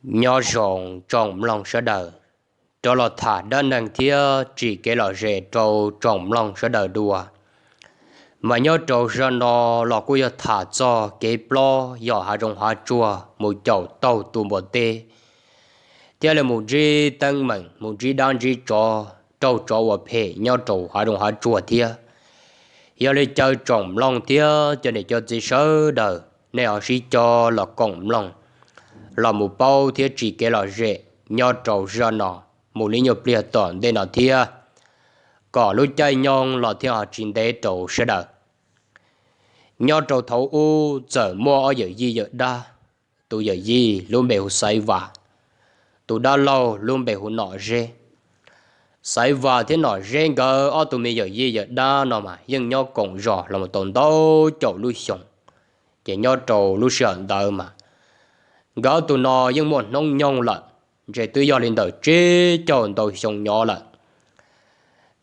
Nyob zoo tsoom mloog sawv daws, rov los tham dab neeg thiab tsim kev lom zem rau tsoom mloog sawv daws dua. Mas nyob rau zaum no los kuj yog tham txog kev plob yos hav zoov hav tsuag mus caum taug tus npua teb, thiab li mus ntsib teeb meem, mus ntsib dab ntsib tsov, raug tsov ua phem nyob rau hav zoov hav tsuag thiab. Yog li caw tsoom mloog thiab cov niam cov txiv sawv daws nej ho sib cog los koom mloog, los mus paub thiab tsim kev lom zem nyob rau zaum no mus li nyuag pliag tom ntej no thiab, kom lub caij nyoog los thiaj ho tsis ntev rau sawv daws. Nyob rau thaum ub txawm muaj ob yawm yij yawm dab, tus yawm yij lub npe hu Xaiv Vas, tus dab laug lub npe hu Nom Zeb. Xaiv Vas thiab Nom Zeb nkawd ob tug me yawm yij yawm dab no mas yeej nyob koom zos los mus tau ntau caum lub xyoo. Ces nyob rau lub sij hawm ntawd mas nkawd ob tug no yeej muaj hnub nyoog lawm, ntshe twb yog li ntawm tsib caug ntau xyoo nyob lawm.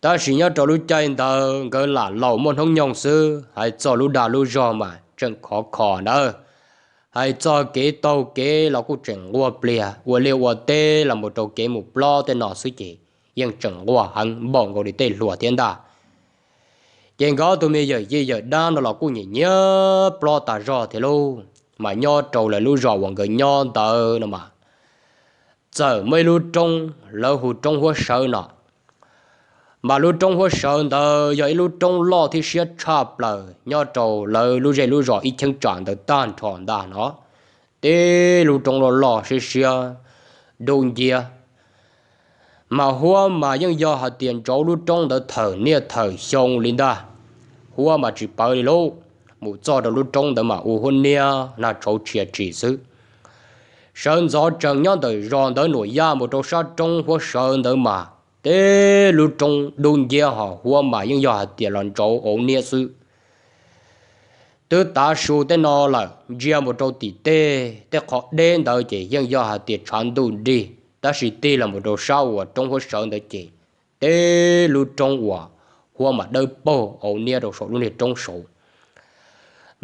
Tab sis nyob rau lub caij ntawd nkawd lam laus muaj hnub nyoog xwb, hais txog lub dag lub zog mas tseem khov kho ntawd. Hais txog kev taug kev los kuj tseem nquag pliag, ua liaj ua teb los mus rau kev mus plob tej no xwb ces yeej tseem nquag heev npaum nkaus li tej hluas thiab ntag. Ces nkawd ob tug me yawm yij yawm dab no los kuj nyiam nyiam plob tas zog thiab lauj. Mas nyob rau lawv lub zos uas nkawd nyob ntawd no mas txawm muaj ib lub roob lawv hu roob Huab Sawv no. Mas lub roob Huab Sawv ntawd yog ib lub roob loj thiab siab tshaj plaws nyob rau lawv lub zej lub zos ib cheeb tsam ntawd tag nrho ntag no. Tib lub roob loj loj siab siab dub nciab. Mas huab mas yeej yog hais tias ntsauv lub roob ntawd thawm niaj thawm xyoo li ntag. Huab mas tsis pawv li lauj, mus txog rau lub roob ntawd mas ua huab niab nag tshauv tshia tsis xwb. Sawv ntxov tsees nyob ntawm zos ntawd Nuam Yaj mus rau sab roob Huab Sawv ntawd mas tib lub roob dub nciab ho huab mas yeej yog hais tias los ntsauv auv niab xwb. Twb tav su tej no lawm, ntsia mus rau tim tej, tej qhov deb ntawd ces yeej yog hais tias tshav ntuj nrig, tab sis tig los mus rau sab uas roob Huab Sawv ntawd ces tib lub roob uas huab mas dawb paug auv niab rau saum lub niag roob saud.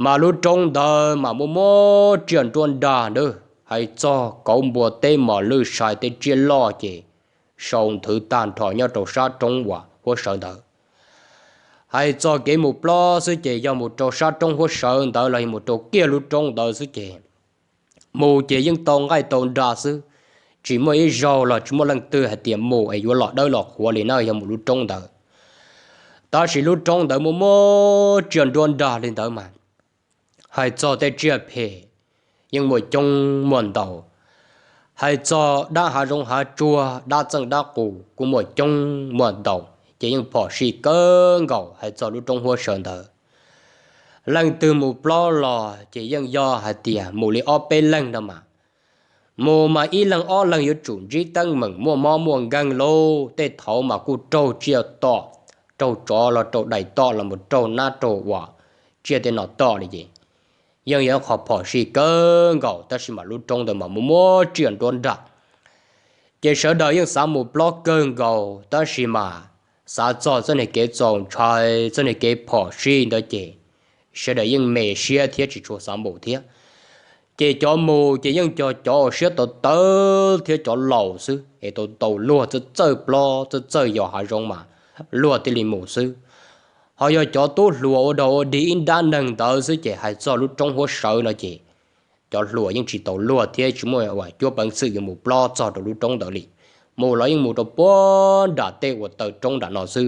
Mas lub roob ntawd mas muaj muab tsiaj nruab nrag ntawd, hais txog kauv npua teb mos lwj sai tej tsiaj loj ces sau nthwv tag nrho nyob rau sab roob uas Huab Sawv ntawd. Hais txog kev mus plob xwb ces yog mus rau sab roob Huab Sawv ntawd los yog mus rau kiag lub roob ntawd xwb ces mus ces yeej tau nqaij tau nra xwb, tsis muaj ib zaug los tsis muaj leej twg hais tias mus es yuav los dawb los qhuav li na yog mus lub roob ntawd. Tab sis lub roob ntawd muaj muab tsiaj nruab nrag li ntawd mas hais txog tej tsiaj phem yeej muaj coob muaj ntau. Hais txog dab hav zoov hav tsuag, dab txeej dab qus kuj muaj coob muaj ntau, ces yeej phom sij kawg nkaus hais txog lub roob Huab Sawv ntawd. Leej twg mus plob los ces yeej yog hais tias mus li ob peb leeg no mas, mus mas ib leeg ob leeg yuav tsum ntsib teeb meem muaj mob muaj nkeeg lauj. Tej thaud mas kuj raug tsiaj tom, raug tsov los raug dais tom los mus raug nab raug uas tsiaj tej no tom li ces yeej yog qhov phom sij kawg nkaus, tab sis mas lub roob ntawd mas muaj muab tsiaj nruab nrag. Ces sawv daws yeej xav mus plob kawg nkaus, tab sis mas xav txog txoj niag kev txaus ntshai, txoj niag kev phom sij ntawd ces sawv daws yeej me siab thiab tsis tshua xav mus thiab. Ces cov mus ces yeej cov cov siab tawv tawv thiab cov laus xwb es tau tau luag txawj txawj plob txawj txawj yos hav zoov mas luag thiaj li mus xwb. Ho yog cov tub hluas ua dog ua dig ib nrab neeg ntawd xwb ces hais txog lub roob Huab Sawv no ces cov hluas yeej tsis tau luag thiab tsis muaj uas cuab peev xwm yuav mus plob txog rau lub roob ntawd li. Mus los yeej mus rau puag nram tej uas taw roob nram no xwb,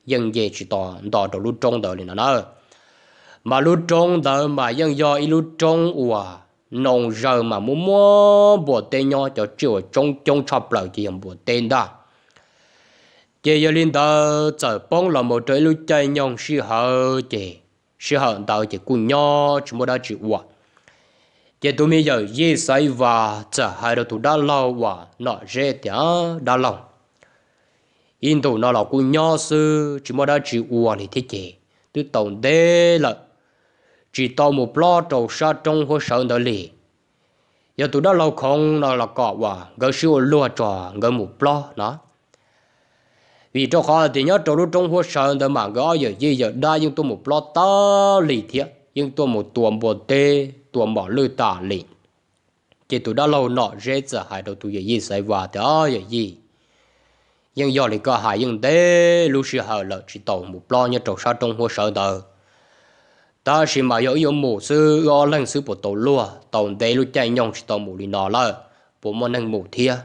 yeej nce tsis tau nto rau lub roob ntawd li no na. Mas lub roob ntawd mas yeej yog ib lub roob uas noo zaws mas muaj muab npua teb nyob, cov tsiaj uas coob coob tshaj plaws ces yog npua teb ntag. Ces yog li ntawd txawm poob los mus rau ib lub caij nyoog sij hawm ces sij hawm ntawd ces kuj nyob tsis muaj dab tsi ua. Ces tus me yawm yij Xaiv Vas txawm hais rau tus dab laug uas Nom Zeb tias, Dab laug, ib ntus no los kuj nyob xwb tsis muaj dab tsi ua li thiab ces twb tau ntev lawm tsis tau mus plob rau sab roob Huab Sawv ntawd li. Yog tus dab laug khoov no los kom uas nkawd sib ua luag tso nkawd mus plob no. Vim rau qhov tias nyob rau lub roob Huab Sawv ntawd mas nkawd ob yawm yij yawm dab yeej tuaj mus plob tas li thiab yeej tuaj mus tua npua teb tua mos lwj tas li. Ces tus dab laug Nom Zeb txawm hais rau tus yawm yij Xaiv Vas tias, Yawm yij, yeej yog li koj hais, yeej ntev lub sij hawm lawm tsis tau mus plob nyob rau sab roob Huab Sawv ntawd. Tab sis mas yog wb yuav mus xwb, wb ob leeg xwb puas tau luag? Tau ntev lub caij nyoog tsis tau mus li no lawm, puas muaj neeg mus thiab?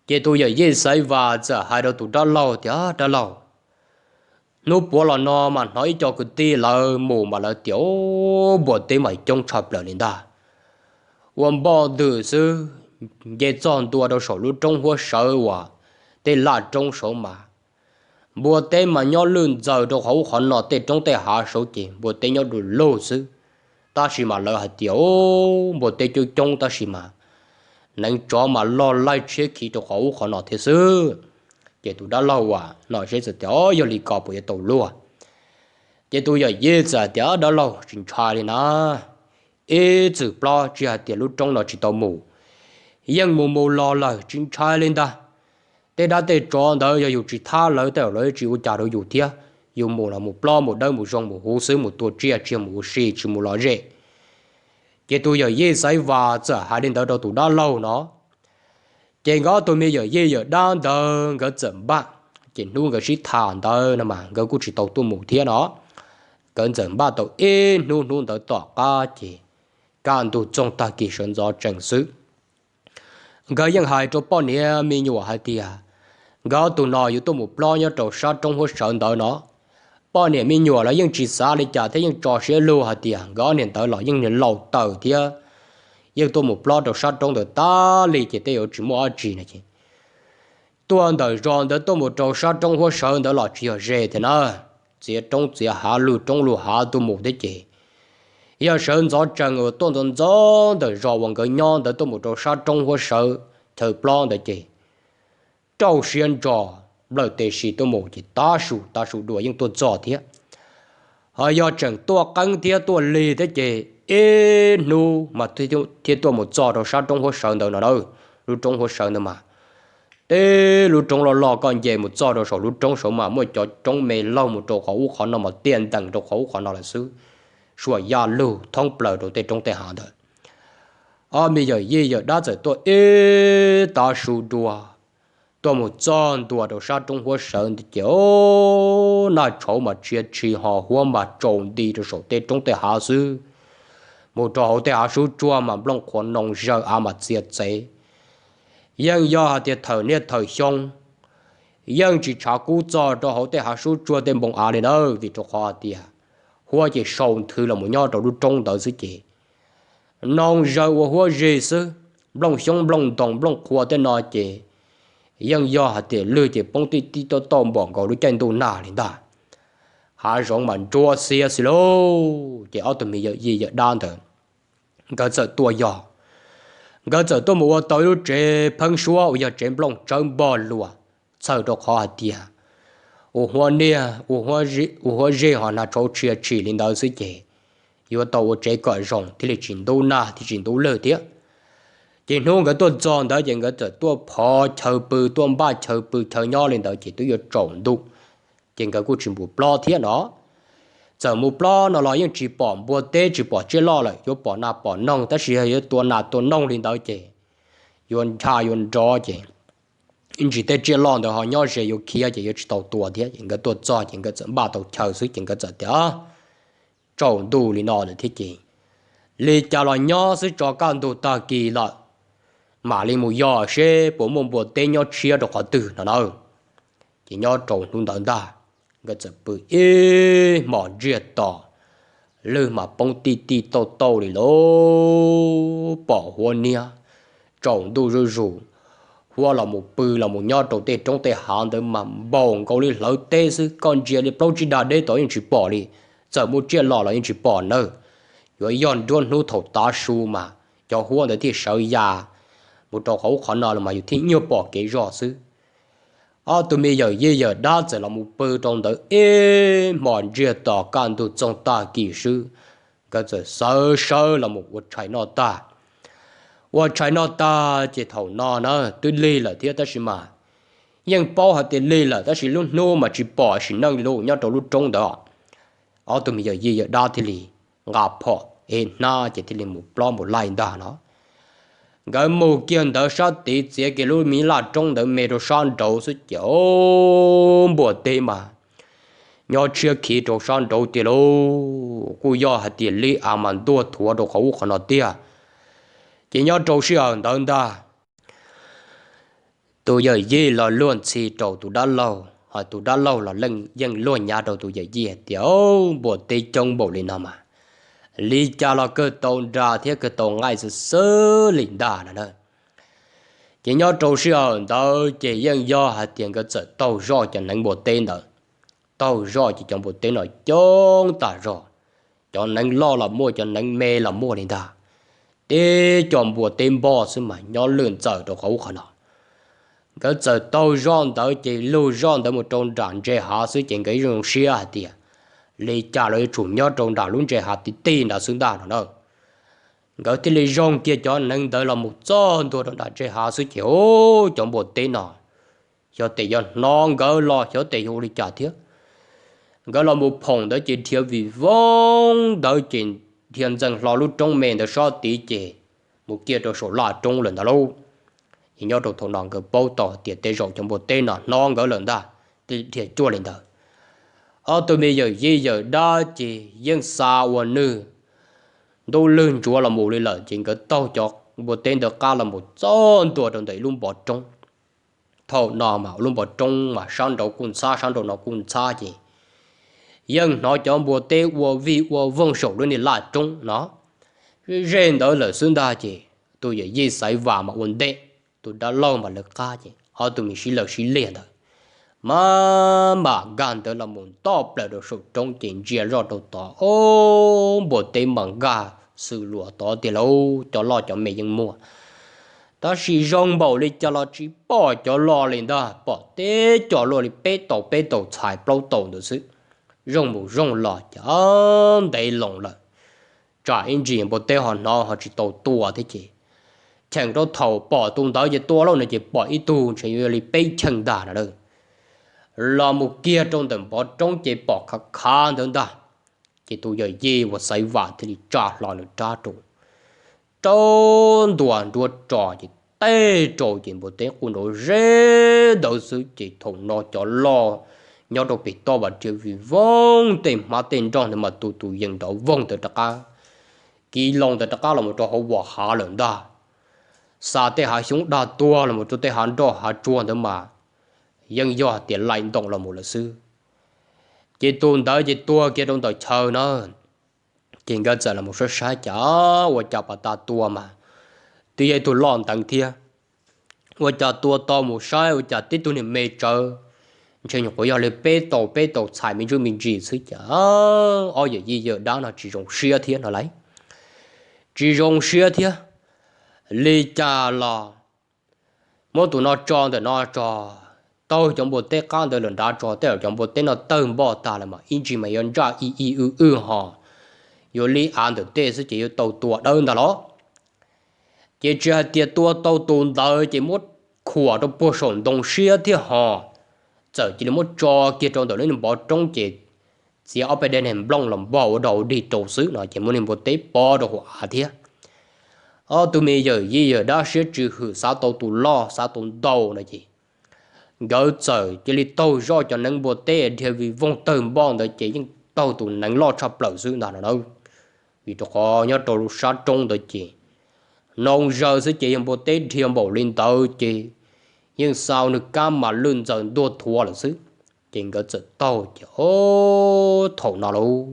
Ces tus yawm yij Xaiv Vas txawm hais rau tus dab laug tias, Dab laug, hnub puav los no mas hnov ib co kwv tij lawv mus mas lawv tias npua teb mas coob tshaj plaws li ntag. Ua npoj ntws xwb, nce txog ntua rau saum lub roob Huab Sawv uas tej laj roob saud mas npua teb mas nyob lwj ntxaws rau qhov ub qhov no tej roob tej hav saud ces npua teb nyob du lug xwb. Tab sis mas lawv hais tias npua teb coob coob tab sis mas neev tsov mas loj laij tshiab khiv rau qhov ub qhov no thiab xwb. Ces tus dab laug uas Nom Zeb txawm tias, Yog li ko puas yuav tau luag? Ces tus yawm yij txawm tias, Dab laug, tsis ntshai li na. Ib txwm plob tsis hais tias lub roob no tsis tau mus, yeej mus mus los lawm, tsis ntshai li ntag. Tej dab tej tsov ntawd yog yus tsis thab lawv tej lawv tsis ua cas rau yus thiab. Yus mus los mus plob mus dawb mus zoo mus huv xwb, mus tua tsiaj tsis yog mus ua si tsis mus lom zem. Ces tus yawm yij Xaiv Vas txawm hais li ntawd rau tus dab laug no. Ces nkawd ob tug me yawm yij yawm dab ntawd nkawd txawm npaj, ces hnub nkawd sib tham ntawd no mas nkawd kuj tsis tau tuaj mus thiab no. Nkawd txawm npaj tau ib hnub, hnub ntawd tom qab ces kaj ntug txoog tag kis sawv ntxov tsees xwb. Nkawd yeej hais rau poj niam me nyuam hais tias nkawd ob tug no yuav tuaj mus plob nyob rau sab roob Huab Sawv ntawd no. Poj niam me nyuam los yeej tsis xav li cas thiab yeej tso siab lug hais tias nkawd ob niag ntawd los yeej niag laus taws thiab, yeej tuaj mus plob rau sab roob ntawd tas li ces tej yuav tsis muaj dab tsi no ces tuaj ntawm zos ntawd tuaj mus rau sab roob Huab Sawv ntawd los tsis yog ze thiab na. Txiav roob txiav hav, lug roob lug hav tuaj mus thiab ces yog sawv ntxov tsees uas tuaj ntxov ntxov ntawm zos uas nkawd nyob ntawd tuaj mus rau sab roob Huab Sawv chaw plob ntawd ces rauj siab ntso nplawm tes si tuaj mus ces tav su tav su dua yeej tuaj txog thiab. Ho yog tseem tuaj qeeb thiab tuaj lig thiab ces ib hnub mas thiaj tuaj mus txog rau sab roob Huab Sawv ntawd no na. Lub roob Huab Sawv ntawd mas tej lub roob loj loj, koj nce mus txog rau saum lub roob saud mas muaj cov roob me laug mus rau qhov ub qhov no mas tiaj ntees rau qhov ub qhov no lawm xwb, suam yaj lug thoob plaws rau tej roob tej hav ntawd. Ob me yawm yij yawm dab txawm tuaj ib tav su dua, tuaj mus txog ntua rau sab roob Huab Sawv ntawd ces nag tshauv mas tshia tshis ho huab mas tsaus nti rau saum tej roob tej hav xwb. Mus rau hauv tej hav sub tsuag mas nplooj qhuav noo zaws av mas txia txev. Yeej yog hais tias thawm niaj thawm xyoo yeej tsis tshav kub txog rau hauv tej hav sub tsuag tej npoo av li na, vim rau qhov hais tias huab ces sau nthwv los mus nyob rau lub roob ntawd xwb ces noo zaws ua huab zig xwb. Nplooj xyoob nplooj ntoos nplooj qhuav tej no ces yeej yog hais tias lwg ces poob tij tij tauj tauj npaum nkaus lub caij ntuj nag li ntag. Hav zoov mas ntsuab xiab xwb lauj. Ces ob tug me yawm yij yawm dab ntawd nkawd txawm tuaj yog, nkawd txawm tuaj mus ua tau ib lub tsev pheeb suab uas yog tsev nplooj tsawb npog luas txhawm rau qhov hais tias ua huab niaj ua huab zig ho nag tshauv tshia tshis li ntawd xwb ces yuav tau ua tsev kom zoo thiaj li tsis ntub nag thiaj tsis ntub lwg thiab. Ces hnub nkawd tuaj txog ntawd ces nkawd txawm tuaj phov chaw pw, tuaj npaj chaw pw chaw nyob li ntawd ces twb yuav tsaus ntuj, ces nkawd kuj tsis mus plob thiab no. Txawm mus plob no los yeej tsis pom npua teb tsis pom tsiaj loj lawm, yuav pom nas pom noog tab sis yog yuav tua nas tua noog li ntawd ces yuav ncha yuav nrov ces ib ntsis tej tsiaj loj ntawd ho nyob ze yuav khiav ces yuav tsis tau tua thiab. Ces nkawd tuaj txog ces nkawd txawm npaj tau chaw xwb ces nkawd txawm tias tsaus ntuj li no lawm thiab ces li cas los nyob xwb tso kaj ntug tag kis lawm mam li mus yog seb puas muaj npua teb nyob tshiab rau qhov twg no na. Ces nyob rau hnub ntawd ntag, nkawd txawm pw ib hmos ntsiag to, lwg mas poob tij tij tauj tauj li lauj, pom huab niab tsaus ntuj zuj zus, huab los mus pw los mus nyob rau tej roob tej hav ntawd mas npaum nkaus li hlawv teb xwb, koj ntsia li plaub tsib dag deb tod yeej tsis pom li, txawm muaj tsiaj loj los yeej tsis pom nawb. Yuav yog nruab hnub thaum tav su mas cov huab ntawd thiaj sawv ya mus rau qhov ub qhov no los mas yus thiaj nyuag pom kev zog xwb. Ob tug me yawm yij yawm dab txawm los mus pw rau ntawd ib hmos ntsiag to kaj ntug txoog tag kis xwb, nkawd txawm sawv sawv los mus ua tshais noj tag. Ua tshais noj tag ces thaum no na twb lig lawm thiab tab sis mas yeej paub hais tias lig lawm tab sis lub hnub mas tsis pom sim neej li nyob rau lub roob ntawd. Ob tug me yawm yij yawm dab thiaj li nqa phom ev hnab ces thiaj li mus plob mus laij ntag no. Nkawd mus kiag ntawd sab tid txiav kiag lub me laj roob ntawd me rau sab nraud xwb ces ob npua teb mas nyob tshiab khiv rau sab nraud tiag lauj. Kuj yog hais tias liab av mas ntuag thuav rau qhov ub qhov no tiag. Ces nyob rau sij hawm ntawd ntag, tus yawm yij los luag ntxhi rau tus dab laug, ho tus dab laug los yeej luag nyav rau tus yawm yij hais tias, Npua teb coob npaum li no mas li cas los kawg tau nra thiab kawg tau nqaij xwb xwb li ntag no na. Ces nyob rau sij hawm ntawd ces yeej yog hais tias nkawd txawm taug zoj cov neev npua teb ntawd. Taug zoj ces cov npua teb no coob tas zog, cov neev loj los muaj, cov neev me los muaj li ntag. Teb cov npua teb npoj xwb mas nyob lwj ntxawm rau qhov ub qhov no. Nkawd txawm taug zoj ntawd ces lug zoj ntawd mus rau nram ntses hav xwb ces nkawd zoo siab hais tias li cas los yuav tsum nyob rau nram lub ntses hav tiv tij nrad xwb ntag no na. Nkawd thiaj li zoo kiag cov neev ntawd los mus txog ntua rau nram ntses hav xwb ces ub, cov npua teb no xyov tes yog hnov nkawd los xyov tes yog ua li cas thiab. Nkawd los mus phoom ntawd ces dhia vij voog ntawd ces dhia ntxees hlo lub roob me ntawd sab tid ces mus kiag rau saum laj roob lawm ntag lauj. Ces nyob rau thaum no nkawd paub tau tias tej zaum cov npua teb no hnov nkawd lawm ntag, thiaj dhia cuag li ntawd. Ob tug me yawm yij yawm dab ces yeej xa ua nwj ntuj lwg ntsuav los mus li lawm ces nkawd taug cov npua teb ntawd qab los mus txog ntua rau ntawm ib lub npov roob. Thaum no mas lub npov roob mas sab nraud kuj ntxhab sab nraud no kuj ntxhab ces yeej hnov cov npua teb ua vij ua voog saum lub niag laj roob no ze ntawd lawm xwb ntag ces tus yawm yij Xaiv Vam mas ua ntej, tus dab laug mas lawv qab ces ob tug me sib lawv sib liag ntawd mas mam nkag ntawd los mus ntoj plaws rau saum roob ces ntsia zoj rau tod, ob npua teb mas nkag xwb luas tod tiag lauj, cov loj cov me yeej muaj. Tab sis zoo npaum li cas los tsis pom cov loj li ntag, pom teb cov luaj li peb tau peb tau txhais plaub tau ntawd xwb. Zoo mus zoo los ces ntev loo lawm, tsam ib ntsis npua teb ho hnov ho tsis tau tua thiab ces cheem rau thaum pom tus ntawd ces tua lauj no ces pom ib tug ntshe yuav li peb cheej ntag no lawm. Los mus kiag rau ntawm npov roob ces pom khav khav ntawd ntag. Ces tus yawm yij uas Xaiv Vam thiaj li tsa hlo nws rab rau rau ntua nruab tso ces teb rau ces npua teb quj nrov zeb ntawd xwb ces thaum no cov loj nyob rau pem toj mas dhia vij voog tej hmab tej nroj ntawd mas tus tus yees nrov voog ntawd rov qab, kiv loo ntawd rov qab los mus rau hauv vas hav lawm ntag. Xa tej hav xyoob dag tuag los mus rau tej hav nroj hav tsuag ntawd mas yeej yog hais tias laim ntoos los mus lawm xwb. Ces tus ntawd ces tuag kiag rau ntawm chaw na. Ces nkawd txawm los saib saib cas ua cas pas tas tua mas twb yog ib tug loj nteev thiab. Ua cas tua tau mus saib ua cas tib tug niag me tsawv, ntshe nyuam qhuav yog li peb tau peb tau txhais me ntsuj me ntsis xwb ces ob yawm yij yawm dab no tsis zoo siab thiab no lauj. Tsis zoo siab thiab, li cas los muab tus no tso ntawm no tso, taug cov npua teb qab ntawd lawm nrad tso, tej zaum cov npua teb no tawg npoj tag lawm mas ib ntsis mas yuav ntsaj ib ib wb wb ho yuav li av ntawm tej xwb ces yuav tau tua dawb ntag los. Ces tsis hais tias tua tau tus ntawd ces muab khuam rau puag saum ntoo siab thiab ho, txawm cia li muab tso kiag rau ntawm lub npov roob ces txiav ob peb daim niag nplooj los npog ua dog ua dig rau xwb no ces muab niag npua teb pov rau hauv av thiab. Ob tug me yawm yij yawm dab siab tsw hwm xav tau tus loj xav tau ntau no ces nkawd txawm cia li taug zoj cov neev npua teb dhia vij voog tawg npoj ntawd ces yeej taug tus neev loj tshaj plaws xwb ntag no na. Vim rau qhov nyob rau sab roob ntawd ces noo zaws xwb ces yog npua teb dhia npaum li ntawd ces yeej xa nws kab mas lwj ntxaws ntuag thuav lawm xwb. Ces nkawd txawm taug ces ob thaum no lauj,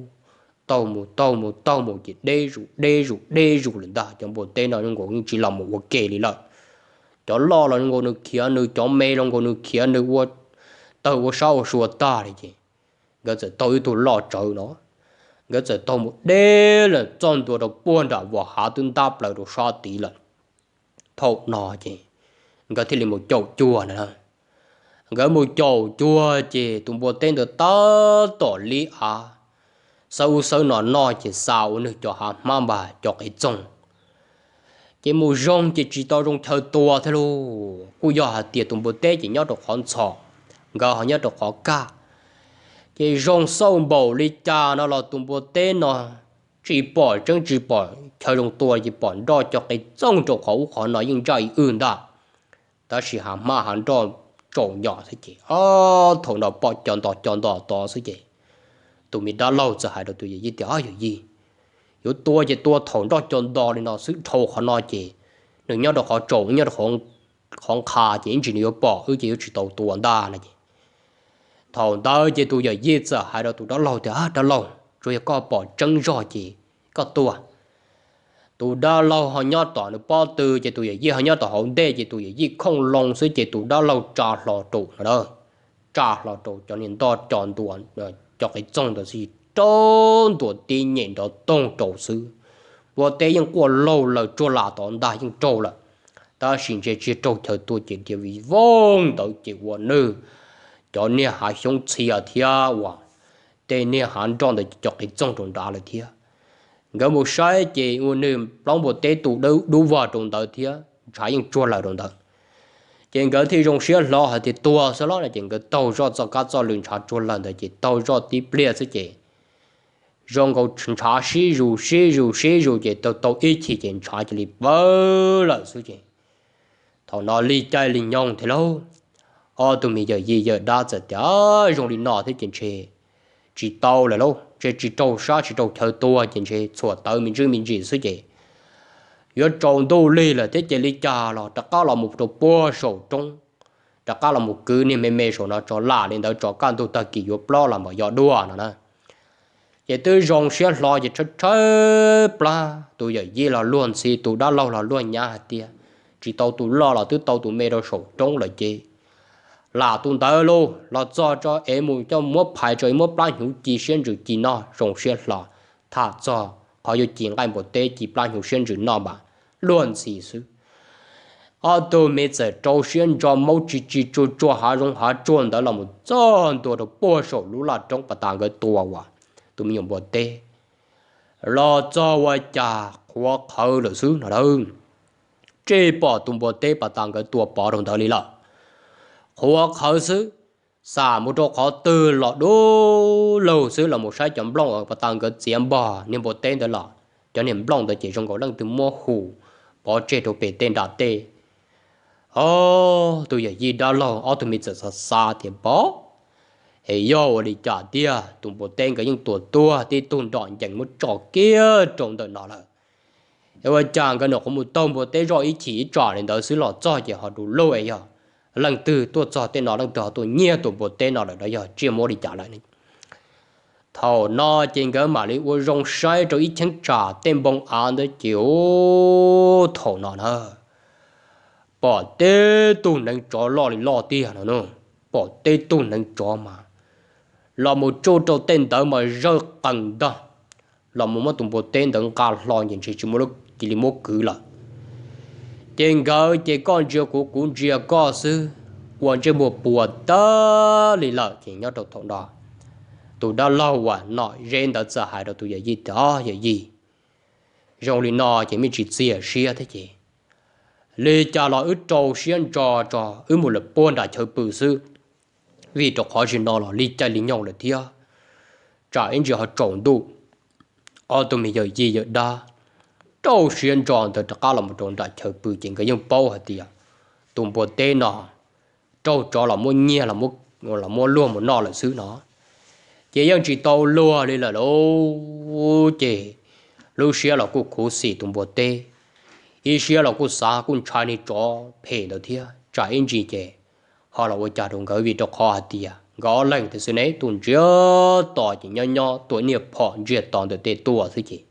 taug mus taug mus taug mus ces deb zus deb zus deb zus lawm ntag. Cov npua teb no zoo nkaus yeej tsis los mus ua ke li lawm. Cov loj los zoo nkaus nws khiav nws, cov me los nkaus nws khiav nws, ua tawg ua sab ua sua tag li ces nkawd txawm taug ib tug loj tsawv no, nkawd txawm taug mus deb lawm txog ntua rau puag nram vas hav twb ntab plaws rau sab tid lawm. Thaum no ces nkawd thiaj li mus caum cuag na. Nkawd mus caum cuag ces tus npua teb ntawd tab tom li av xawb ub xawb no noj ces xa ua nws cov hav hmab npas cov qe txoog. Ces mus zoo ces tsis tau zoo chaw tua thiab lauj, kuj yog hais tias tus npua teb ces nyob rau qhov ntxhov, nkawd ho nyob rau qhov kaj. Ces zoo xauj npaum li cas no los tus npua teb no tsis pom tseeb tsis pom chaw zoo tua ces pom nroj co qe txoog rau qhov ub qhov no yeej ntsaj ib wb ntag. Tab sis hav hmab hav nroj tsaus nyos xwb ces thaum no pom co nto co nto tod xwb ces tus me dab laug txawm hais rau tus yawm yij tias, Yawm yij, yuav tua ces tua thaum nroj co nto li no xwb, dhau qhov no ces nws nyob rau qhov tsaus, nyob rau qhov nqha ces ib ntsis nws yuav pom wb ces yuav tsis tau tua ntag no ces. Thaum ntawd ces tus yawm yij txawm hais rau tus dab laug tias, Dab laug, tsuas yog koj pom tseeb zog ces koj tua. Tus dab laug ho nyob tom nws pob tw ces tus yawm yij ho nyob tom hauv ntej ces tus yawm yij khooj loo xwb ces tus dab laug tsa hlo rau no, tsa hlo rau cov niag nroj co ntua, co qe txoog ntawd xwb, rau ntua tib nyem nrov toog rau xwb. Npua teb yeej quaj laug laws tsuag las tod ntag yeej raug lawm. Tab sis ntshe tsis raug chaw tua ces dhia vij voog ntawd ces ua nws cov niag hav xyoob txhia thiab uas tej niag hav nroj ntawd co qe txoog rau nrad lawm thiab. Nkawd mus saib ces ua nws plaub npua teb tu dub vog rau ntawd thiab ntshav yeej tsuag laws rau ntawd. Ces nkawd thiaj zoo siab hlo hais tias tuag xwb los no ces nkawd taug zoj txoj kab txoj lw ntshav tsuag laws ntawd ces taug zoj tib pliag xwb ces zoo nkaus ntshav sib zus sib zus sib zus ces tau tau ib chim ces ntshav cia li pawg lawm xwb ces thaum no lig caij lig nyoog thiab lauj. Ob tug me yawm yij yawm dab txawm tias, Zoo li no thiab ces ntshe tsis tau lawm lauj, ntshe tsis raug sab tsis raug chaw tua ces ntshe txhuam tawv me ntsis me ntsis xwb ces yuav tsaus ntuj lig lawm thiab ces li cas los rov qab los mus rau puag saum roob, rov qab los mus kwv niag me me saum no tso, lam li ntawd tso kaj ntug tag kis yuav plob los mam yog dua no na. Ces twb zoo siab hlo ces tshawb tshawb plab, tus yawm yij los luag ntxhi, tus dab laug los luag nyav hais tias, Tsis tau tus loj los twb tau tus me rau saum roob lawm ces lam tus ntawd lauj, los txog tso es mus coj muab phais tso es muab plab hnyuv ci siab ntsws ci noj zoo siab hlo, tham txog qhov yuav ci nqaij npua teb ci plab hnyuv siab ntsws noj mas luag ntxhi xwb. Ob tug me txawm rau siab ntso maub tsis tsis tsuag tsuag hav zoov hav tsuag ntawd los mus txog ntua rau puag saum lub laj roob pas tas nkawd tua uas tus me nyuam npua teb los txog ua cas qhuav qhawv lawm xwb no lawm. Tsis pom tus npua teb pas tas nkawd tua pov rau ntawd li lawm, qhuav qhawv xwb. Xam mus rau qhov twg los dub lug xwb, los mus saib cov nplooj pas tas nkawd txiav npog niag npua teb ntawd los cov niag nplooj ntawd ces zoo nkaus leej twg muab hu pov tseg rau pem tej nram tej. Ob tug yawm yij dab laug ob tug me txawm xav xav tias pov, es yog ua li cas tiag, tus npua teb nkawd yeej tua tuag tib tug nrom ncees muab tso kiag rau ntawm no lawm. Es ua cas nkawd nyuam qhuav mus taug npua teb zoj ib chim ib tsam li ntawd xwb los txog ces ho du lug es yog leej twg tuaj txog tej no leej twg ho tuaj nyiag tus npua teb no lawm, yog tsiaj muab li cas lawm. Thaum no ces nkawd mam li ua zoo saib rau ib cheeb tsam tej npoo av ntawd ces ub, thaum no na pom tib tug neev tsov loj li loj tiag no, pom tib tug neev tsov mas los mus tsuj rau tej ntawd mas zawj qees ntag, los mus muab tus npua teb ntawd nqa hlo ces ntshe tsis muaj lub cia li muab kwv lawm. Ces nkawd ces koj ntsia kuv kuv ntsia koj xwb, ua ntsej muag puas tag li lawm ces nyob rau thaum no tus dab laug uas nom zeb ntawd txawm hais rau tus yawm yij tias, Yawm yij, zoo li no ces mej tsis txias siab thiab ces li cas los wb rau siab ntso tso wb mus lawm puag nram chaw pw xwb, vim rau qhov zaum no los lig caij lig nyoog lawm thiab, tsam ib ntsis ho tsaus ntuj. Ob tug me yawm yij yawm dab rau siab ntso ntawd rov qab los mus rau nram chaw pw ces nkawd yeej paub hais tias tus npua teb no raug tsov los muab nyiag los muab luag mus noj lawm xwb no, ces yeej tsis tau luag li lawm lauj. Ces lub siab los kuj khuv xim tus npua teb, ib siab los kuj xav kuj ntshai niag tsov phem ntawd thiab, tsam ib ntsis ces ho los ua cas rau nkawd, vim rau qhov hais tias nkawd ob leeg thiab xwb ne tuaj ntsiag to ces nyob nyob tua niag phom ntsiag to ntawm tej tuaj xwb ces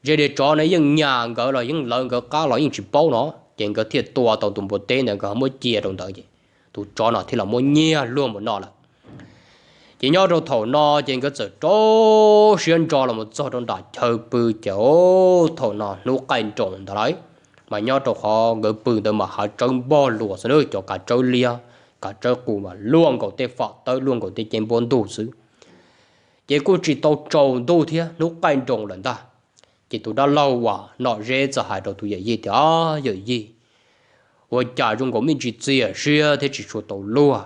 ntshe niag tsov no yeej nyas nkawd los yeej lawv nkawd qab los yeej tsis paub no, ces nkawd thiaj tua tau tus npua teb ntawd nkawd muab cia rau ntawd ces tus tsov no thiaj los muab nyiag luag mus noj lawm. Ces nyob rau thaum no ces nkawd txawm rau siab ntso los mus txog rau nram chaw pw ces thaum no hnub qaij nroos ntawd lawm, mas nyob rau qhov nkawd pw ntawd mas hav tsawb npog luas xwb na, cov kav tsawb liab kav tsawb qus mas luaj nkaus tej fam tawb luaj nkaus tej ceeb npuab ntug xwb. Ces kuj tsis tau tsaus ntuj thiab hnub qaij nroos lawm ntag. Ces tus dab laug uas nom zeb txawm hais rau tus yawm yij tias, Yawm yij, ua cas zoo nkaus mej tsis txias siab thiab tsis tshua tau luag?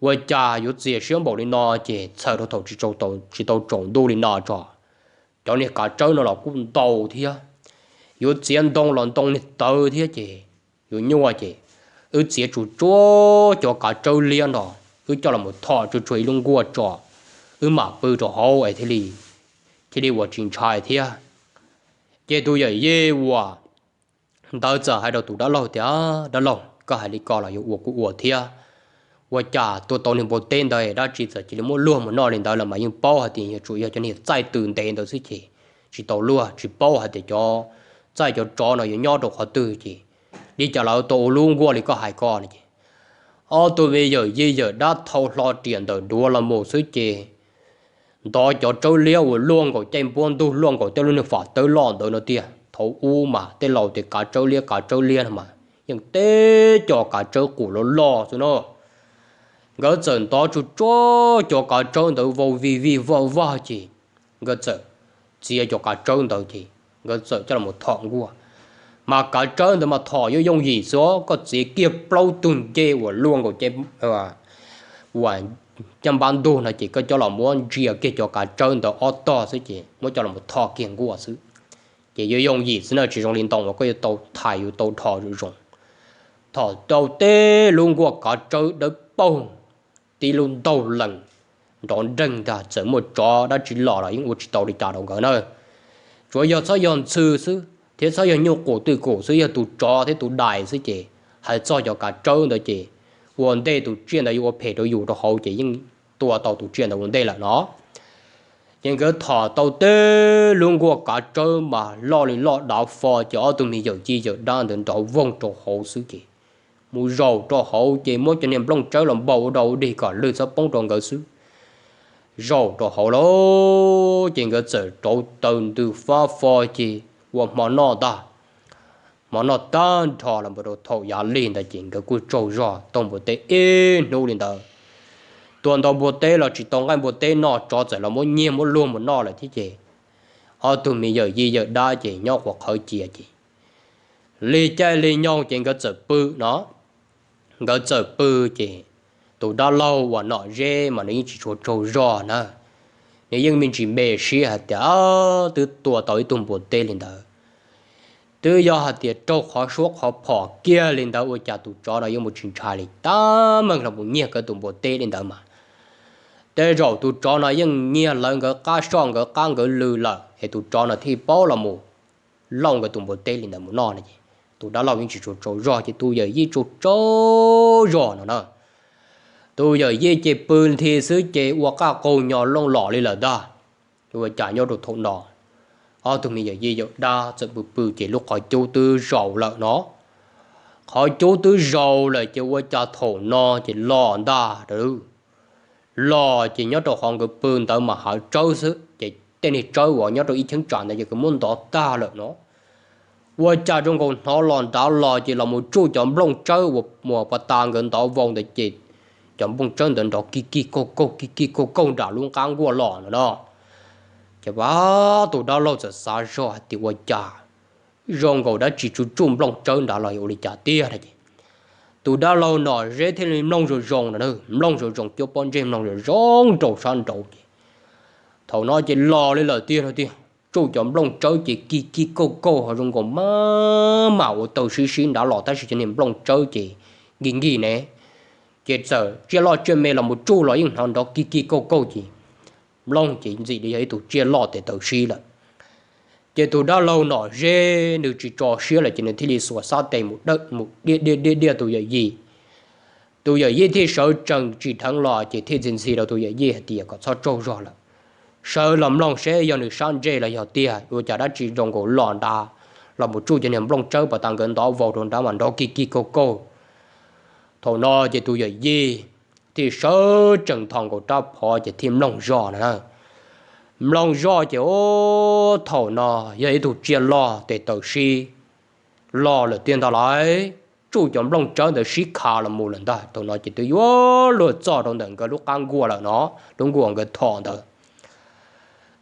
Ua cas yuav txias siab npaum li no ces txhawm rau thaum tsis tau tsaus ntuj li no tso, cov niag kav tsawb no los kuj ntau thiab. Yuav txiav ntoo los ntoo niag tawv thiab ces yuav nyuaj ces wb txiav tsuj tsuav cov kav tsawb liab no, wb coj los thom tsuj tsuav ib lub nkuaj tso, wb mam pw rau hauv es thiaj li, thiaj li ua tsis ntshai thiab. Ces tus yawm yij uas ntawd txawm hais rau tus dab laug tias, Dab laug, koj hais li ko los yuav ua kuj ua thiab. Ua cas tua tau niag npua teb ntawd dab tsi txawm cia li muab luag mus noj li ntawd los mas yeej paub hais tias yog tsuas yog cov niag txaij tws ntev ntawd xwb ces tsis tau luag, tsis paub hais tias cov txaij cov tsov no yuav nyob rau qhov twg ces li cas los tau ua lub nkuaj li koj hais ko no ces ob tug me yawm yij yawm dab thau hlo riam ntawm duav los mus xwb ces ntov cov tsawb liab uas luaj nkaus caij npuab ntug luaj nkaus tej lub niag fam tawb loj ntawd no tiag. Thaum ub mas tej laus tias kav tsawb liab kav tsawb liab no mas yeej teb cov kav tsawb qus loj loj xwb no. Nkawd txawm ntov tsuj tsuav cov kav tsawb ntawd vau vij vij vaj vag ces nkawd txawm txiav cov kav tsawb ntawd ces nkawd txawm coj los thom nkuaj. Mas kav tsawb ntawd mas thom yuav yooj yim xwb, koj txiav kiag plaub tug ncej uas luaj nkaus uas caj npab ntug no ces koj coj los muab ntsia kiag cov kav tsawb ntawd ob tog xwb ces muab coj los thom kiag nkuaj xwb. Ces yuav yooj yim xwb na, tsis zoo li ntoo uas koj yuav tau thais yuav tau dhos zoo zoo. Thom tau teb lub nkuaj kav tsawb dawb paug, tib lub ntaug lees nrov nreeg ntag, txawm muaj tsov dab tsi los los yeej ua tsis tau li cas rau nkawd na. Tsuav yog txhob yog ntxhw xwb thiab txhob yog nyuj qus twj kum xwb, yog tus tsov thiab tus dais xwb ces hais txog cov kav tsawb ntawd ces ua ntej tus tsiaj ntawd yuav ua phem rau yus rau hauv ces yeej tua tau tus tsiaj ntawd ua ntej lawm no. Ces nkawd thom tau teb lub nkuaj kav tsawb mas loj li loj dav fo ces ob tug me yawm yij yawm dab ntawd nrov voog rau hauv xwb ces mus zaum rau hauv ces muab cov niag nplooj tsawb los npau ua dog ua dig kom lwg txhob poob rau nkawd xwb. Zaum rau hauv lawm ces nkawd txawm rauv taws ntws fab fo ces ua hmo noj ntag. Hmo noj tag nrho los mus rau thaum yav lig ntawd ces nkawd kuj tsaug zog taug npua teb ib hnub li ntawd. Tua ntau npua teb los tsis tau nqaij npua teb noj, tsov txawm los muab nyiag muab luag mus noj lawm thiab ces ob tug me yawm yij yawm dab ces nyob quas qhawv cia ces lig caij lig nyoog ces nkawd txawm pw no. Nkawd txawm pw ces tus dab laug uas Nom Zeb mas nws yeej tsis tshua tsaug zog na. Nws yeej me ntsis me siab hais tias twb tua tau ib tug npua teb li ntawd, twb yog hais tias raug qhov suab qhov phom kiag li ntawd ua cas tus tsov no yuav mus tsis ntshai li tab meeg los mus nyiag nkawd tus npua teb li ntawd mas tej zaum tus tsov no yeej nyiag lawv nkawd qab soj nkawd qab nkawd lw lawm es tus tsov no thiaj paub los mus lauj nkawd tus npua teb li ntawd mus noj no es tus dab laug yeej tsis tshua tsaug zog ces tus yawm yij tsaug tsaug zog no na. Tus yawm yij ces pw nthi xwb ces ua qaj qaug nyo looj los li lawm ntag. Ua cas nyob rau thaum no ob tug me yawm yij yawm dab txawm pw pw ces lub qhov cub twb zaus lawm no. Qhov cub twb zaus lawm ces ua cas thaum no ces los ntag. Los ces nyob rau qhov nkawd pw ntawd mas hav tsawb xwb ces tej niag tsawb uas nyob rau ib cheeb tsam ntawd ces nkawd muab ntov tag lawm no. Ua cas zoo nkaus hnov los nrad los ces los mus tsuj cov nplooj tsawb uas mus pas tas nkawd ntov vau ntawd ces cov nplooj tsawb ntawd nrov kig kig kaug kaug kig kig kaug kaug nram lub qab nkuaj los no no. Ces tus dab laug txawm xav zog hais tias ua cas zoo nkaus dab tsi tsuj tsuj nplooj tsawb nrad los yuav ua li cas tiag no ces tus dab laug Nom Zeb thiaj li mloog zoo zoo no, mloog zoo zoo cuab pob ntseg mloog zoo zoo rau sab nraud ces thaum no ces los li lawm tiag no tiag, tsuj cov nplooj tsawb ces kig kig kaug kaug ho zoo nkaus maj mam ua taw sib sib nrad los tab sis cov niag nplooj tsawb ces nkig nkig ne. Ces txawm tsiaj loj tsiaj me los mus tsuj los yeej hnov nrov kig kig kaug kaug ces mloog ces ntxim li yog ib tug tsiaj loj tes taw sib lawm. Ces tus dab laug Nom Zeb nws tsis tso siab lawm ces nws thiaj li xuas xab tes mus dawm mus diaj diaj diaj diaj tus yawm yij. Tus yawm yij thiaj sawv tsees tsim dheev los ces thiaj txi ntxhi rau tus yawm yij hais tias kom txhob tsaug zog lawm, sawv los mloog seb yog nws sab ntsej los yog tiag ua cas dab tsi zoo nkaus los nrad los mus tsuj cov niag nplooj tsawb pas tas nkawd ntov vau rau nrad mas nrov kig kig kaug kaug. Thaum no ces tus yawm yij thiaj sawv tsees tho nkaus rab phom ces thiaj mloog zoj no na. Mloog zoj ces ub thaum no yog ib tug tsiaj loj tes taw sib los lawm tiag ntag lauj, tsuj cov nplooj tsawb ntawd sib kha los mus lawm ntag. Thaum no ces twb yuav luag txog rau ntawm nkawd lub qab nkuaj lawm no, lub nkuaj nkawd thom ntawd.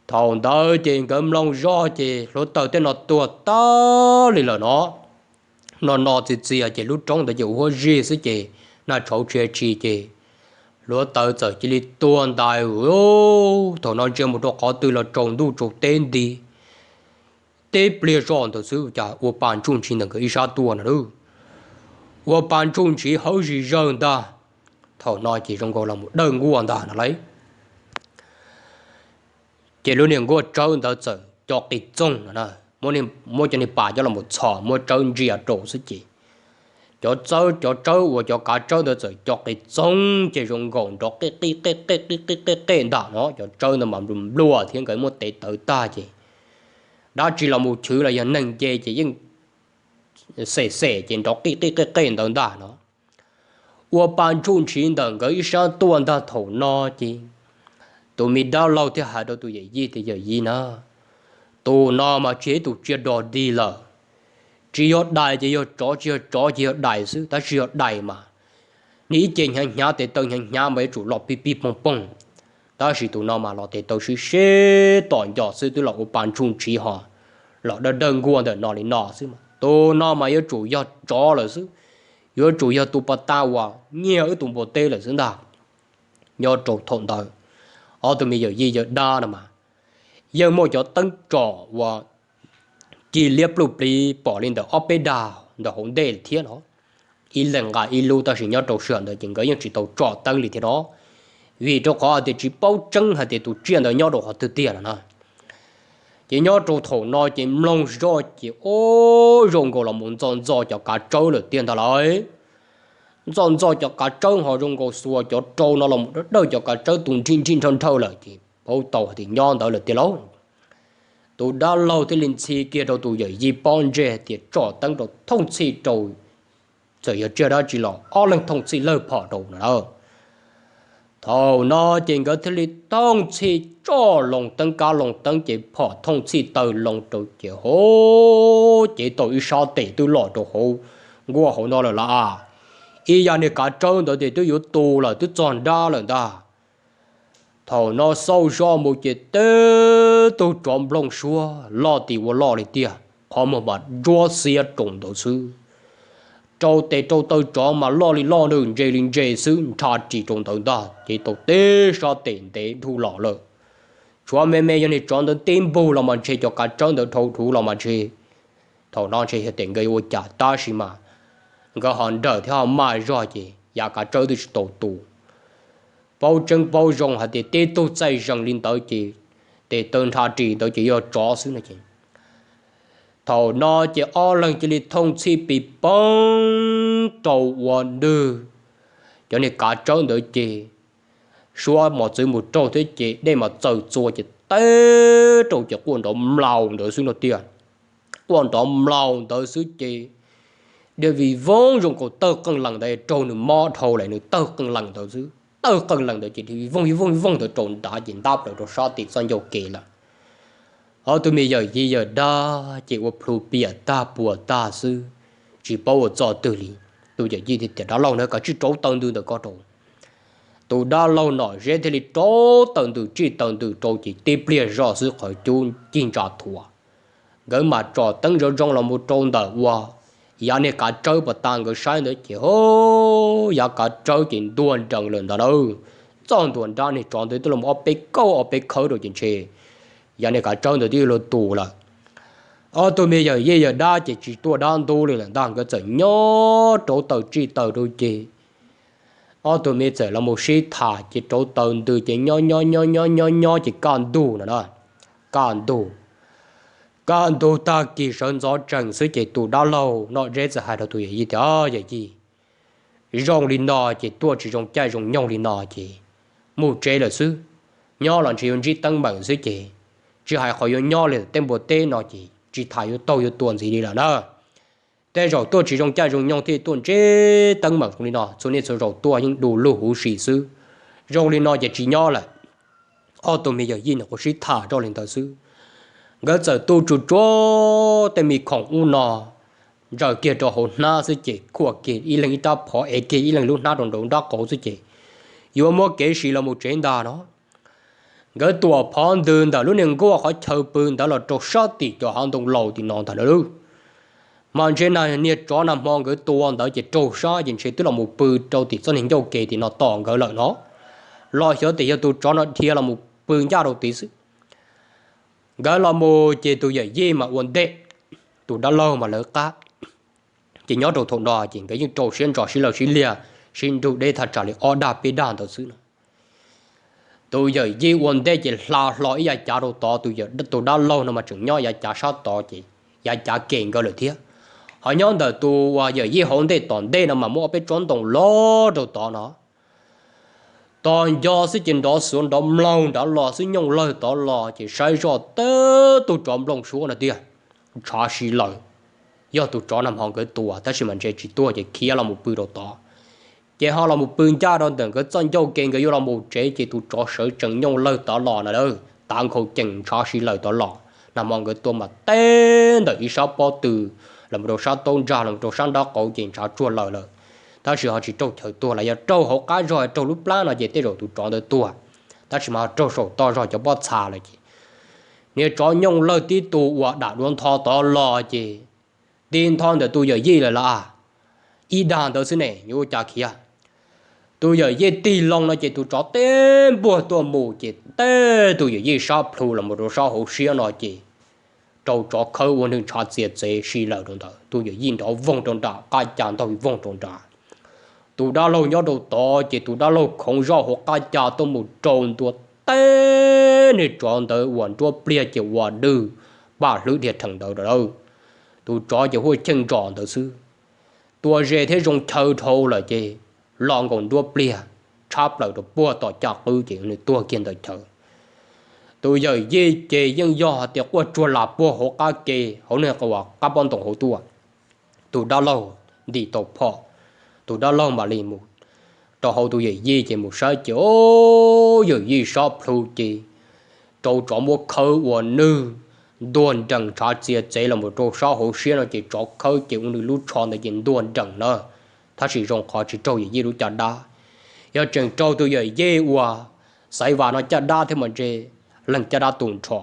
Thaum ntawd ces nkawd mloog zoj ces hluav taws tej no tuag tag li lawm no. No no txias txias ces lub roob ntawd ces ua huab zig xwb ces nag tshauv tsis hais tsis ces Hluav taws txawm cia li tuag ntais, thaum no ntsia mus rau qhov twg los tsaus ntuj tsaus teb nti. Tib pliag zoj ntawd xwb cas ua pa ntsuj ntshiv ntawm nkawd ib sab tuaj no lauj. Ua pa ntsuj ntshiv hawv zis zawg ntag. Thaum no ces zoo nkaus los mus dawj nkuaj ntag no lauj. Ces lub niag nkuaj tsawb ntawd txawm co qis txoog no, muab cov niag pas coj los txhos muab tsawb ntsia rau xwb ces cov tsawb, cov tsawb uas cov kav tsawb ntawd txawm co qis txoog ces zoo nkaus nrov qij qij qej qej qej qej ntag no. Cov tsawb ntawd mas nplua nplua thiab nkawd muab tev tawv tag ces dab tsi los mus chwv los yog neeg nce ces yeej xem xem ces nrov qij qij qej qej ntawd ntag no. Ua pa ntsuj ntshiv ntawm nkawd ib sab tuaj ntag. Thaum no ces tus me dab laug thiaj hais rau tus yawm yij tias, Yawm yij na, tus no mas tsis yog ib tus tsiaj dog dig lawm. Tsis yog dais ces yog tsov, tsis yog tsov ces yog dais xwb, tab sis yog dais mas nws ib ce hnyav hnyav, tes taw hnyav hnyav mas yuav tsum los pig pig poog poog. Tab sis tus no mas los tes taw sib sib tom nco xwb twb los ua pa ntsuj ntshiv ho los dawj dawj nkuaj ntawm no li no xwb mas tus no mas yuav tsum yog tsov lawm xwb, yuav tsum yog tus pas tas uas nyiag wb tus npua teb lawm xwb ntag. Nyob rau thaum ntawd ob tug me yawm yij yawm dab no mas yeej muaj cov teeb tsom uas ci liab pluj pliv pom li ntawm ob peb dag ntawm hauv ntej thiab no. Ib leeg nqa ib lub, tab sis nyob rau sij hawm ntawd ces nkawd yeej tsis tau tsom teeb li thiab no, vim rau qhov hais tias tsis paub tseeb hais tias tus tsiaj ntawd nyob rau qhov twg tiag no na. Ces nyob rau thaum no ces mloog zoj ces ua zoo nkaus los mus ntxo ntxo cov kav tsawb lawm tiag ntag lauj. Ntxo ntxo cov kav tsawb ho zoo nkaus xuas cov rau no los mus dawj dawj cov kav tsawb tus nrhij nrhij nrhawj nrhawj lawm ces paub tau hais tias nyob ntawd lawm tiag lauj. Tus dab laug thiaj li ntxhi kiag rau tus yawm yij pob ntseg hais tias tsom teeb rau thooj txhij rau, txawm yog tsiaj dab tsi los ob leeg thooj txhij lawg phom rau no na. Thaum no ces nkawd thiaj li thooj txhij tsom loo teeb kab loo teeb ces phom thooj txhij taw loo rau ces hov, cev tau ib sab tes twb los rau hauv nkuaj hauv no lawm lauj. Ib yam niag kav tsawb ntawd ces twb yuav tu lawm, twb txog nrab lawm ntag. Thaum no xauj zoj mus ces teb tug tsov nplooj suab loj tim ua loj li tiag, qhov muag mas ntsuab xiab rau ntawd xwb. Rau tes rau taw tsov mas loj li loj, ntse li ntse xwb, nrha ris rau ntawd ntag, ces tau teb sab tes ntev dhau los lawm. Tshuav me me yog niag tsov ntawd tib npug los mas ntshe cov kav tsawb ntawd dhau dhuv los mas ntshe thaum no ntshe yog tes nkawd yuav ua cas, tab sis mas nkawd ho nrawm thiab ho maj zog ces yav kav tsawb twb tsis tau tu. Paub tseeb paub zoo hais tias tib tug txaij zees li ntawd ces tes taw nrha ris ntawd ces yog tsov xwb no ces. Thaum no ces ob leeg cia li thooj txhij pis poog rau ua ntwg cov niag kav tsawb ntawd ces suab mos txwv mus raug thiab ces dej mas txaws txua ces teb rau ces quaj nrov mlaus ntawd xwb no tiag. Quaj nrov mlaus ntawd xwb ces dhia vij voog zoo nkaus tawg qeej lees ntawd raug nws mob dhau lawm, nws tawg qeej lees ntawd xwb, tawg qeej lees ntawd ces dhia vij voog vij voog vij voog ntawd rau nrad ces ntab plaws rau sab tim txoj ncauj kev lawm. Ob tug me yawm yij yawm dab ces ua plhu piam tag puas tag xwb, tsis paub ua txoj twg li. Tus yawm yij tias, Dab laug na, kav tsij rauv taws ntws ntawm ko rau. Tus dab laug Nom Zeb thiaj li rauv taws ntws tsij taws ntws rau ces tib pliag zoj xwb qhov cub cig ntsa thuav. Nkawd mam tsom teeb zoo zoo los mus rau ntawm ua yav niag kav tsawb pas tas nkawd saib ntawd ces ho, yav kav tsawb ces ntuag nrees lawm ntag na. Txoj ntuag nrab niag tsov ntawd twb los ob peb kauj ob peb khawb rau ces ntshe yav niag kav tsawb ntawd twb yuav luag tus lawm. Ob tug me yawm yij yawm dab ces tsis tuaj dab ntub li lawm ntag, nkawd txawm nyob rauv taws tsij taws rau ces ob tug me txawm los mus sib tham ces rauv taws ntws ces nyob nyob nyob nyob nyob nyob ces kaj ntug no na. Kaj ntug, kaj ntug tag kis sawv ntxov tsees xwb ces tus dab laug Nom Zeb txawm hais rau tus yawm yij tias, Yawm yij, zoo li no ces tuaj tsis zoo caij zoo nyoog li no ces mus tsev lawm xwb. Nyob los ntshe yuav ntsib teeb meem xwb ces tsis hais qhov yuav nyob li tej npua teb no ces tsis tas yuav taug yuav tua ntxiv li lawm na. Tej zaum tuaj tsis zoo caij zoo nyoog thiaj tuaj ntsib teeb meem zoo li no, txhua niaj txhua zaus tuaj yeej du lug huv si xwb. Zoo li no ces tsis nyob lawm. Ob tug me yawm yij nws kuj sib tham zoj li ntawd xwb, nkawd txawm tu tsuj tsuav tej me khoom ub no ntsaws kiag rau hauv hnab xwb ces khuam kiag ib leeg ib rab phom, ev kiag ib leeg lub hnab rau nraum nrab qaum xwb ces yuav muab kev si los mus tsev ntag no. Nkawd tuam phov ntws ntawm lub niag nkuaj qhov chaw pw ntawd los rau sab tim cov hav ntoo laus tim no ntag na. Mas ntshe niag tsov nag hmo nkawd tua ntawd ces raug sab ces ntshe twb los mus pw rau tim txoj niag ncauj kev tim no tos nkawd lawm no. los xyov tes yog tus tsov no dhia los mus pw ncaj rau tid xwb. Nkawd los mus ces tus yawm yij mas ua ntej, tus dab laug mas lawv qab. Ces nyob rau thaum no ces nkawd yeej rau siab ntso sib law sib liag, sib nrug deb thaj tsam li ob dag peb dag ntawd xwb no. Tus yawm yij ua ntej ces hla hlo ib yav cav rau tod, tus dab laug no mas tseem nyob yav cav sab tod ces yav cav ke nkawd lawm thiab. Ho nyob ntawm tus uas yawm yij hauv ntej tom ntej no mas muaj ob peb tsob ntoo loj rau tod no. Tos nco xwb ces nrov xuav nrov mlaug nrad los xwb, nyooj lawg tod los ces saib zoj teb tug tsov nplooj suab no tiag, ntshav si lawm. Yog tus tsov nag hmo nkawd tua tab sis mas ntshe tsis tuag ces khiav los mus pw rau tod. Ces ho los mus pw ncaj rau ntawm nkawd txoj ncauj ke, nkawd yuav los mus tsev ces tus tsov sawv tsees nyooj lawg tod los no lawm, tav nkhaus ceem ntshav si lawm tod los. Nag hmo nkawd tua mas teb ntawm ib sab pob tw los mus rau sab taub ntsag los mus rau sab nraub qaum ces ntshav tsuag lawm lawm. Tab sis ho tsis raug chaw tuag, los yog raug hauv qab zog raug lub plab no ces tej zaum tus tsov ntawd tuag. Tab sis mas ho raug saum toj zog cov pob txha lawm ces niag tsov nyooj lawg tib tug uas dam duav ntho tod los ces tig ntho ntawm tus yawm yij lawm lauj. Ib dag ntawd xwb ne yuav ua cas khiav. Tus yawm yij tig loo no ces tus tsov teb npuaj tuaj mus ces teb tus yawm yij sab plhu los mus rau sab hauv siab no ces rau tsov khawb ua nws ntshav txias txev si lawm rau ntawd. Tus yawm yij nrov voog rau nram qab ca ntaug voog rau nrad. Tus dab laug nyob rau tod ces tus dab laug khoov zoj hauv qab ca tuaj mus rau ntua teb niag tsov ntawd uas nruab pliag ces ua dwj paj hlwb dhia rhees ntawd lawm. Tus tsov ces huaj cheej ntsos ntawd xwb, tua ze thiab zoo chaw dhau lawm ces lo nkaus nruab pliag tshab plaws rau puag tom caj qwb ces nws tuag kiag ntawd chaw. Tus yawm yij ces yeej yog hais tias quaj tsuag las puag hauv qab ke hauv niag qab pob ntoos hauv tuaj. Tus dab laug ntim tau phom, tus dab laug mam li mus rau hauv tus yawm yij ces mus saib ces o, yawm yij sab plhu ces rau tsov muab khawb ua nwg ntuag nrees ntshav txias txev los mus rau sab hauv siab no ces tsov khawb ces ua nws lub tsho ntawd ces ntuag nrees na. Tab sis zoo qhov tsis raug yawm yij lub caj dab. Yog tseem raug tus yawm yij uas xaiv vas no caj dab thiab mas ntshe leeg caj dab tu nrho.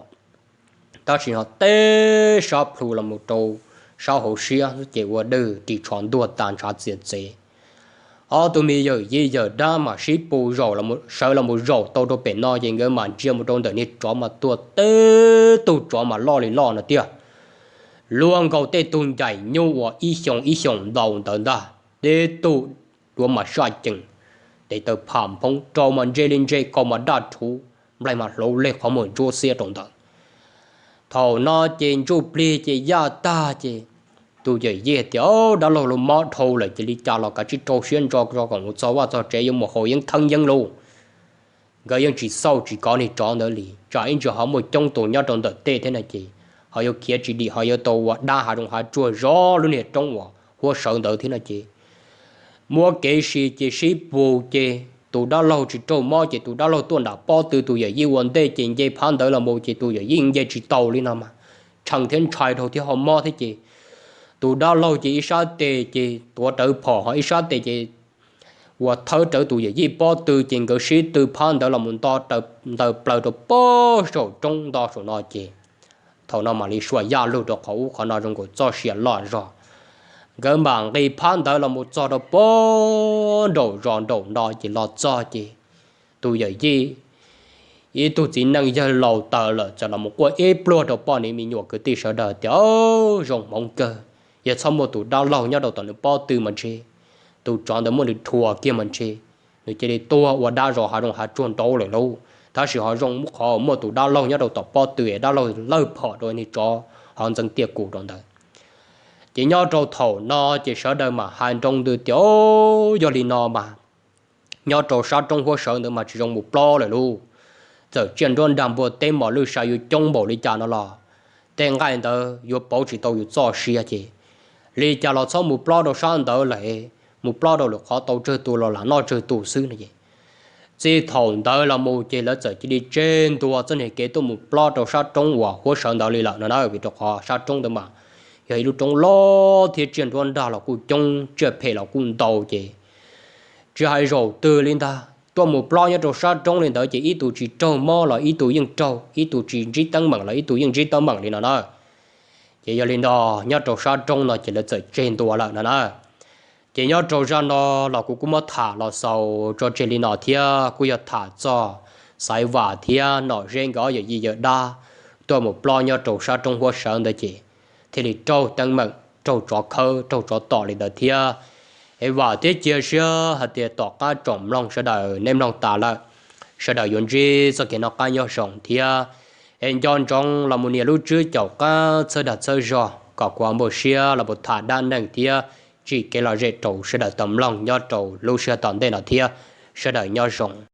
Tab sis no teb sab plhu los mus rau sab hauv siab ces ua dwj ris tsho ntuag tas ntshav txias txev. Ob tug me yawm yij yawm dab mas sib pus zaum, sawv los mus zaum tau rau pem no ces nkawd mam ntsia mus rau ntawm niag tsov mas tuag teb tug tsov mas loj li loj no tiag. Luag nkaus tej tug ncaim nyuj uas ib xyoos ib xyoos ntau ntawd ntag, teb tug duav mas saj cees, tes taw pham nphoob, rau mas ntse li ntse, kaus mas daj rhuv, nplaig mas hlauv leg qhov muag ntsuab xiab rau ntawd. Thaum no ces ntsuj plig ces yaj tag ces tus yawm yij tias, Dab laug, lub mob dhau lawm ces li cas los kav tsij rau siab ntso tso kom mus txog vaj txog tsev yuav mus haus yeeb theeb yeeb lauj. Nkawd yeej tsis xauj tsis kov niag tsov ntawd li, tsam ib ntsis ho muaj coob tus nyob rau ntawm tej thiab no ces ho yuav khiav tsis dim, ho yuav tau ua dab hav zoov hav tsuag zov lub niag roob uas huab sawv ntawd thiab no ces muab kev si ces sib pus ces tus dab laug tsis raug mob ces tus dab laug tuaj nram pob tw, tus yawm yij ua ntej ces nce phab ntawd los mus ces tus yawm yij nce tsis taus li no mas tshee thiab ntshai dhau thiab ho mob thiab ces tus dab laug ces ib sab tes ces tuav rawv phom ho ib sab tes ces uas thawb rawv tus yawm yij pob tw ces nkawd sib tw phab ntawd los mus nto ntaws plaws rau pob saum roob nto saum no ces thaum no mam li suam yaj lug rau qhov ub qhov no zoo nkaus txoj sia loj zog. Nkawd mam nqis phab ntawd los mus txog rau pob nraum zos nraum no ces los txog ces tus yawm yij ib tug txiv neej yawg laus taws lawm txawm los mus quaj ib pluag rau poj niam me nyuam kwv tij sawv daws tias, Zoo hmoov kawg, yog txhob muaj tus dab laug nyob rau tom nws pob tw mas ntshe tus tsov ntawd muab nws rhuas kiag mas ntshe nws cia li tuag ua dab zov hav zoov hav tsuag nraud lawm lauj. Tab sis ho zoo qhov muaj tus dab laug nyob rau tom pob tw es dab laug lawj phom rau niag tsov ho ntxeev tiaj kus rau ntawd. Ces nyob rau thaum no ces sawv daws mam hais nroo ntws tias, Yog li no mas nyob rau sab roob huab sawv ntawd mas tsis zoo mus plob lawm lauj. Txawm tsiaj nruab nrag npua teb mos lwj sai yuav coob npaum li cas no los tej nqaij ntawd yuav pauv tsis tau yus txoj sia ces li cas los txhob mus plob rau sab ntawd lawm, mus plob rau lwm qhov tau tsawg tus los lam noj tsawg tus xwb no ces txij thaum ntawd los mus ces lawv txawm cia li tseg ntua txoj niag kev tuaj mus plob rau sab roob uas huab sawv ntawd li lawm no na, vim rau qhov sab roob ntawd mas yog ib lub roob loj thiab tsiaj nruab nrag los kuj coob, tsiaj phem los kuj ntau ces tsis hais zaum twg li ntag, tuaj mus plob nyob rau sab roob li ntawd ces ib tug tsis raug mob los ib tug yeej raug, ib tug tsis ntsib teeb meem los ib tug yeej ntsib teeb meem li no na. Ces yog li no nyob rau sab roob no ces lawv txawm tseg ntua lawm no na. Ces nyob rau zaj no los kuv kuj muab tham los xaus tso tseg li no thiab, kuj yog tham txog Xaiv Vam thiab Nom Zeb nkawd ob yawm yij yawm dab tuaj mus plob nyob rau sab roob Huab Sawv ntawd ces thiaj li raug teeb meem, raug tsov khawb, raug tsov tom li ntawd thiab. Es vam thiab cia siab hais tias tom qab tsoom mloog sawv daws nej mloog tas lawm, sawv daws yuav ntsib txoj kev noj qab nyob zoo thiab. Es nco ntsoov los mus nias lub tswb caum qab txhawb dag txhawb zog kom kuv ho npau siab los mus tham dab neeg thiab tsim kev lom zem rau sawv daws tau mloog nyob rau lub sij hawm tom ntej no thiab. Sawv daws nyob zoo.